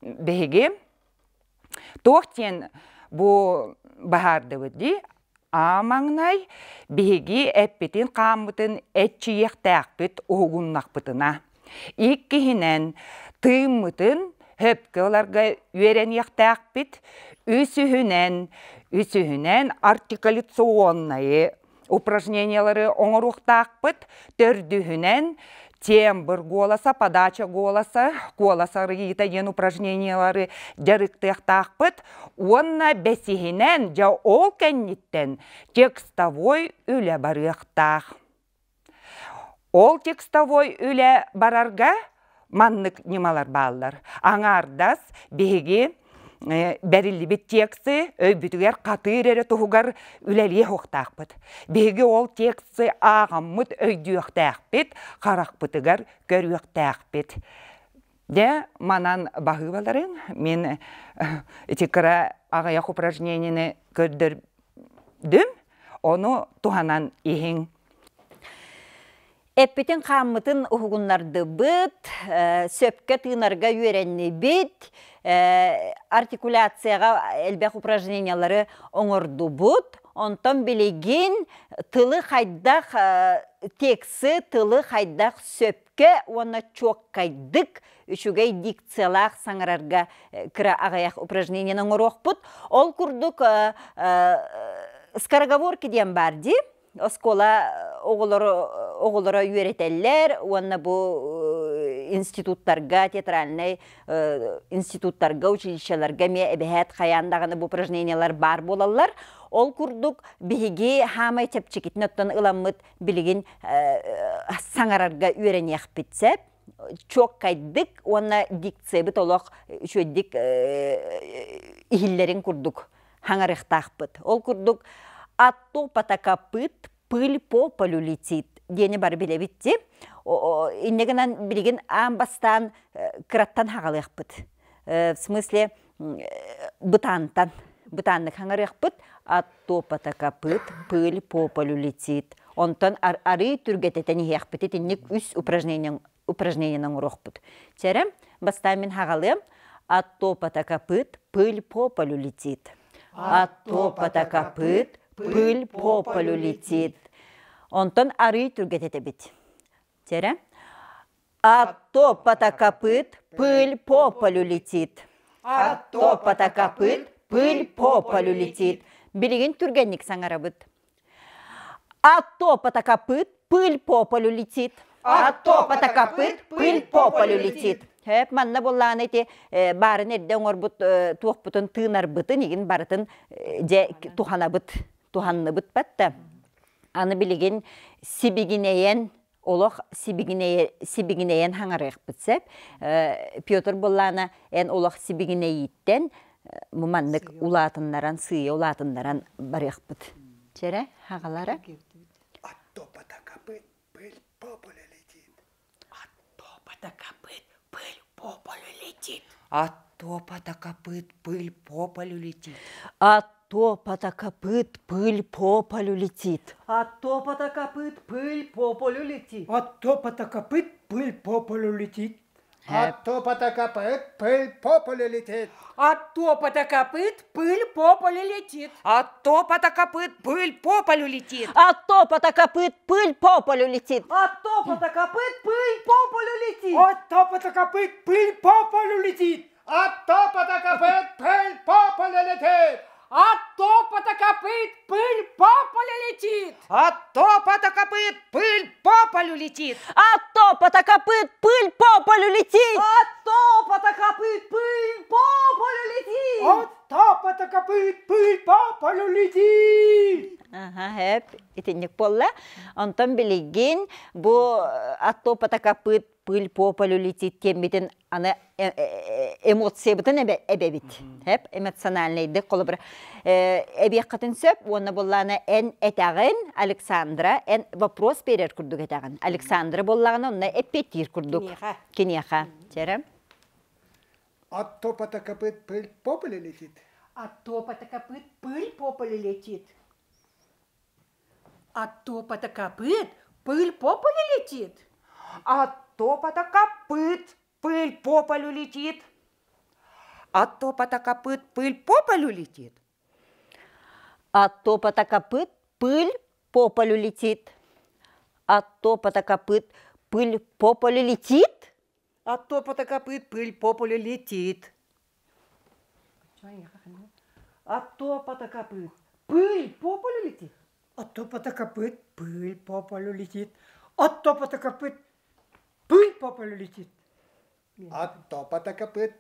биһиги туох диэн бу баһаардыбыт дии Аа маҥнай биһиги эппитин-хааммытын эччийиэхтээхпит уһугуннахпытына, иккиһинэн, тыыммытын сөпкө ыларга үөрэниэхтээхпит, үсүһүнэн, үсүһүнэн артикуляционнайы упражнениялары оҥоруохтаахпыт, төрдүһүнэн тембр голоса, подача голоса, куолас арыйыыта диэн упражнениялары дьарыктыахтаахпыт уонна бэсиһинэн дьэ ол кэнниттэн текстовой үлэ барыахтаах. Ол текстовой үлэ барарга маннык ньымалар бааллар. Аҥаардас биһиги бэриллибит тексы өйбүтүгэр хатыыр эрэ туһугар үлэлиэ суохтаахпыт. Биһиги ол тексы ааҕаммыт өйдүөхтээхпит, харахпытыгар көрүөхтээхпит. Дьэ, манан баһыыбаларын мин ити кыра аҕыйах упражнениены көрдөрдүм, ону туһанан иһиҥ. Эппитин хааммытын уһугуннардыбыт, сөпкө тыынарга үөрэннибит, артикуляцияҕа элбэх упражнениялары оҥордубут. Онтон билигин тылы хайдах тексы тылы хайдах сөпкө уонна чуоккайдык үчүгэй дикциялаах саҥарарга кыра аҕыйах упражнениены оҥоруохпут. Ол курдук скороговорки диэн баар дии. Оскуола оҕолоро оҕолоро үөрэтэллэр уонна бу институттарга, театральнай институттарга, училищеларга эмиэ эбэһээт хайаан даҕаны бу упражнениялар баар буолаллар. Ол курдук биһиги хаамай чэпчэкитин оттон ыламмыт билигин саҥарарга үөрэниэхпит сөп. Чуоккайдык уонна дикциябыт олох үчүгэйдик иһиллэрин курдук хаҥарыахтаахпыт. Ол курдук от топота копыт пыль по полю летит диэни бары билэбит дии. Инньэ гынан билигин аан бастаан кыраттан хаҕалыахпыт. В смысле бытаантан бытааннык хаҥарыахпыт от топота копыт пыль по полю летит. Онтон арыы түргэтэтэн иһиэхпит итинник үс упражнение упражнениены оҥоруохпут. Чэрэ, бастаан мин хаҕалыам. От топота копыт пыль по полю летит. От топота копыт пыль по полю летит. Онтон арыы түргэтетэбит. Чэрэ. От топота копыт пыль по полю летит. От топота копыт пыль по полю летит. Билигин түргэнник саҥарабыт. От топота копыт пыль по полю летит. От топота копыт пыль по полю летит. Хөп манна буоллаҕына ити баарын эрдэ оҥорбут туохпутун тыынарбытын игин барытын дьэ туханабыт туһанныбыт батта. Аны билигин сибигинэйэн олох сибигинэйэн хаҥарыахпыт сөп. Петр буоллаҕына эн олох сибигинэйииттэн маннык улаатыннаран сыыйа улаатыннаран барыахпыт. Чэрэ, хаҕалара. От топота копыт пыль по полю летит. От топота копыт пыль по полю летит. От топота копыт пыль по полю летит. От топота копыт пыль по полю летит. От топота копыт пыль по полю летит. От топота копыт пыль по полю летит. От топота копыт пыль по полю летит. От топота копыт пыль по полю летит. От топота копыт пыль по полю летит. От топота копыт пыль по полю летит. От топота копыт пыль по полю летит. От топота копыт пыль по полю летит. От топота копыт пыль по полю летит. От топота копыт пыль по полю летит. От топота копыт пыль по полю летит. От топота копыт пыль по полю летит. От топота копыт пыль по полю летит. От топота копыт пыль по полю летит. Аха, хэп, итинник буолла. Онтон билигин бу от топота копыт пыль по полю летит диэммитин аны эмоциябытын эбэбит. Хэп, эмоциональныйдык холобура эбиэххитин сөп уонна буоллаҕына эн этэҕин Александра эн вопрос биэрэр курдук этэҕин. Александра буоллаҕына онно эппиэттиир курдук. Киниэхэ. Чэрэ. От топота копыт пыль по полю летит. От топота копыт пыль по полю летит. От топота копыт пыль по полю летит. От топота копыт пыль по полю летит. От топота копыт пыль по полю летит. От топота копыт пыль по полю летит. От топота копыт пыль по полю летит. От топота копыт пыль по полю летит. От топота копыт пыль по полю летит. От топота копыт пыль по полю летит. От топота копыт пыль по полю летит. От топота копыт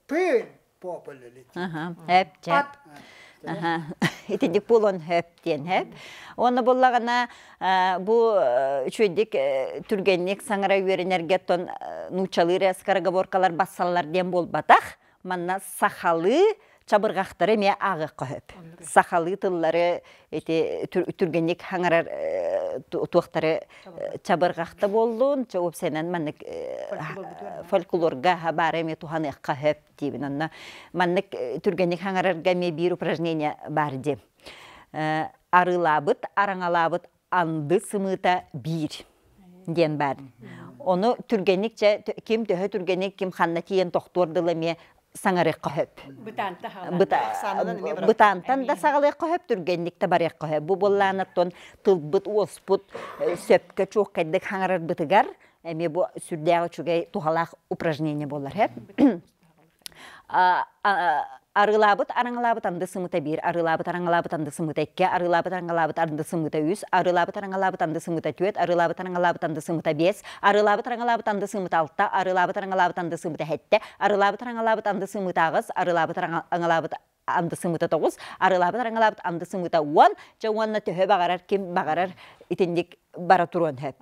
пыль по полю летит. Ага, хэп чэп. Итинник буолуон хөп диэн хөп. Уонна буоллаҕына бу үчүгэйдик түргэнник саҥара үөрэнэргэ оттон нууччалыы скороговоркалар бассаллар диэн буолбатах. Манна сахалыы Чабырҕахтары эмиэ ааҕыахха сөп. Сахалыы тыллары ити түргэнник хаҥарар туохтары чабырҕахта буоллун, уопсайынан маннык фольклорга баары эмиэ туһаныахха сөп диибин. Онно маннык түргэнник хаҥарарга эмиэ биир упражнение баар дии. Арыылаабыт, араҥалаабыт анды сымыыта биир диэн баар. Ону түргэнник чэ ким төһө түргэнник ким ханна тиийэн тохтуор дылы эмиэ саҥарыахха сөп. Бытаантан да саҕалыахха сөп, түргэнник да барыахха сөп. Бу буоллаанаттан тылбыт, уоспут сөпкө чуоккайдык хаҥарарбытыгар эмиэ бу сүрдээх үчүгэй туһалаах упражнение буолар. Арыылаабыт араҥалаабыт анды сымыта биир, арыылаабыт араҥалаабыт анды сымыта икки, арыылаабыт араҥалаабыт анды сымыта үс, арыылаабыт араҥалаабыт анды сымыта түөрт, арыылаабыт араҥалаабыт анды сымыта биэс, арыылаабыт араҥалаабыт анды сымыта алта, арыылаабыт араҥалаабыт анды сымыта сэттэ, арыылаабыт араҥалаабыт анды сымыта аҕыс, арыылаабыт араҥалаабыт анды сымыта тоҕус, арыылаабыт араҥалаабыт анды сымыта уон, дьэ уонна төһө баҕарар ким баҕарар итинник бара туруон сөп.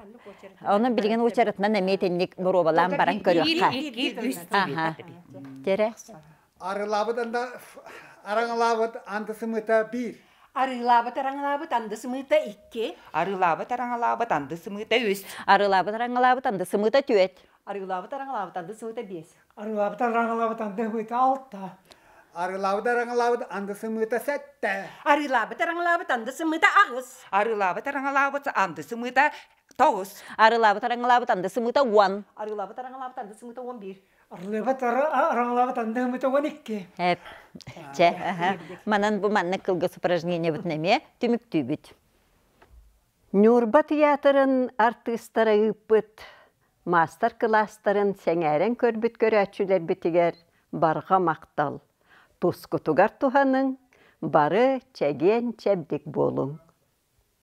Онон билигин уочаратынан эмиэ итинник боруобалаан баран көрүөххэ. Аха. Тере. Арылаабыт анда араҥалаабыт анды сымыта биир. Арыылаабыт араҥалаабыт анды сымыыта икки. Арыылаабыт араҥалаабыт анды сымыыта үс. Арыылаабыт араҥалаабыт анды сымыыта түөрт. Арыылаабыт араҥалаабыт анды сымыыта биэс. Арыылаабыт араҥалаабыт анды сымыыта алта. Арыылаабыт араҥалаабыт анды сымыыта сэттэ. Арыылаабыт араҥалаабыт анды сымыыта аҕыс. Арыылаабыт араҥалаабыт анды сымыыта тоҕус. Арыылаабыт араҥалаабыт анды сымыыта уон. Арыылаабыт араҥалаабыт анды сымыыта уон биир. Арылыбат араҥалаабыт анды сымыыта уон икки. Эп. Чэ, манан бу маннык кылгас упражнениебытын эмиэ түмүктүүбүт. Ньурба тыйаатырын артыыстара ыыппыт маастар-кылаастарын сэҥээрэн көрбүт көрөөччүлэрбитигэр барҕа махтал! Тускутугар туһаныҥ, бары чэгиэн-чэбдик буолуҥ!